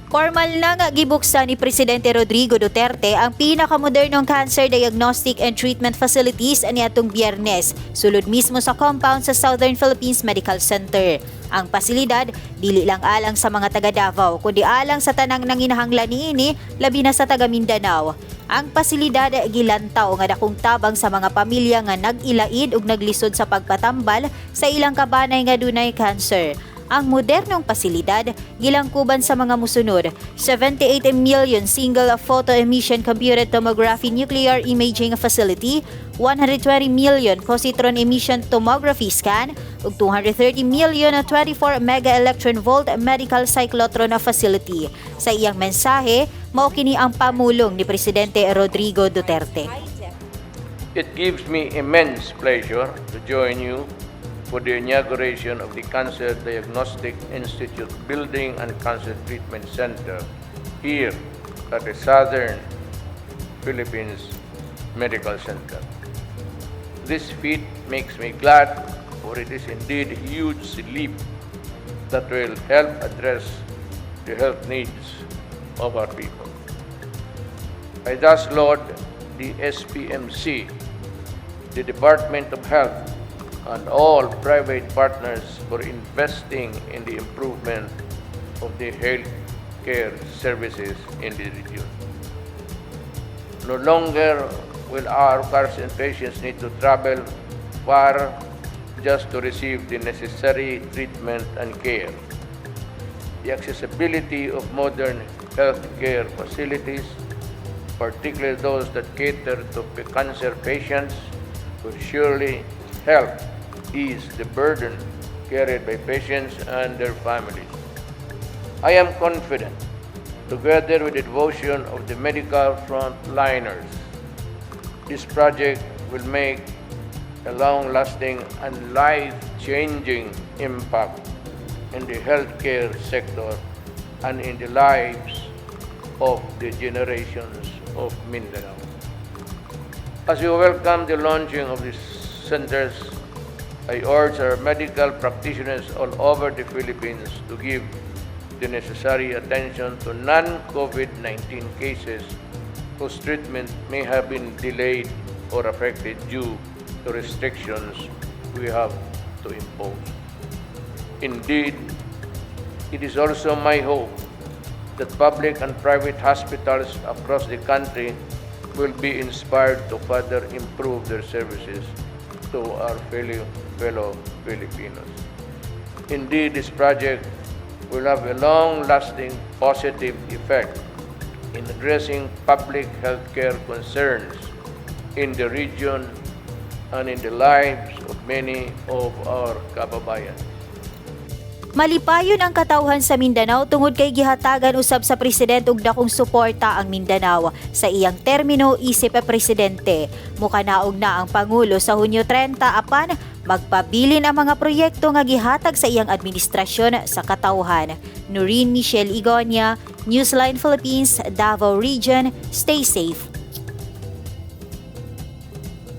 Formal na nga gibuksan ni Presidente Rodrigo Duterte ang pinakamodernong cancer diagnostic and treatment facilities niadtong Biyernes, sulod mismo sa compound sa Southern Philippines Medical Center. Ang pasilidad dili lang alang sa mga taga Davao kundi alang sa tanang nanginahanglan niini, labi na sa taga Mindanao. Ang pasilidad gilantaw nga dakong tabang sa mga pamilya nga nag-ilaid ug naglisod sa pagpatambal sa ilang kabanay nga dunay cancer. Ang modernong pasilidad gilangkuban sa mga musunod: 78 million single photo emission computed tomography nuclear imaging facility, 120 million positron emission tomography scan ug 230 million 24 mega electron volt medical cyclotron facility. Sa iyang mensahe, mao kini ang pamulong ni Presidente Rodrigo Duterte. It gives me immense pleasure to join you for the inauguration of the Cancer Diagnostic Institute Building and Cancer Treatment Center here at the Southern Philippines Medical Center. This feat makes me glad, for it is indeed a huge leap that will help address the health needs of our people. I thus laud the SPMC, the Department of Health, and all private partners for investing in the improvement of the health care services in the region. No longer will our cancer patients need to travel far just to receive the necessary treatment and care. The accessibility of modern healthcare facilities, particularly those that cater to cancer patients, will surely help ease the burden carried by patients and their families. I am confident, together with the devotion of the medical frontliners, this project will make a long-lasting and life-changing impact in the healthcare sector and in the lives of the generations of Mindanao. As we welcome the launching of these centers, I urge our medical practitioners all over the Philippines to give the necessary attention to non-COVID-19 cases whose treatment may have been delayed or affected due to restrictions we have to impose. Indeed, it is also my hope that public and private hospitals across the country will be inspired to further improve their services to our fellow Filipinos. Indeed, this project will have a long-lasting positive effect in addressing public healthcare concerns in the region and in the lives of many of our kababayan. Malipayon ang katawhan sa Mindanao tungod kay gihatagan usab sa presidente og dakong suporta ang Mindanao sa iyang termino isip presidente. Mukanaog na ang pangulo sa Hunyo 30, apan magpabilin ang mga proyekto nga gihatag sa iyang administrasyon sa katawhan. Noreen Michelle Igonia, Newsline Philippines, Davao Region. Stay safe.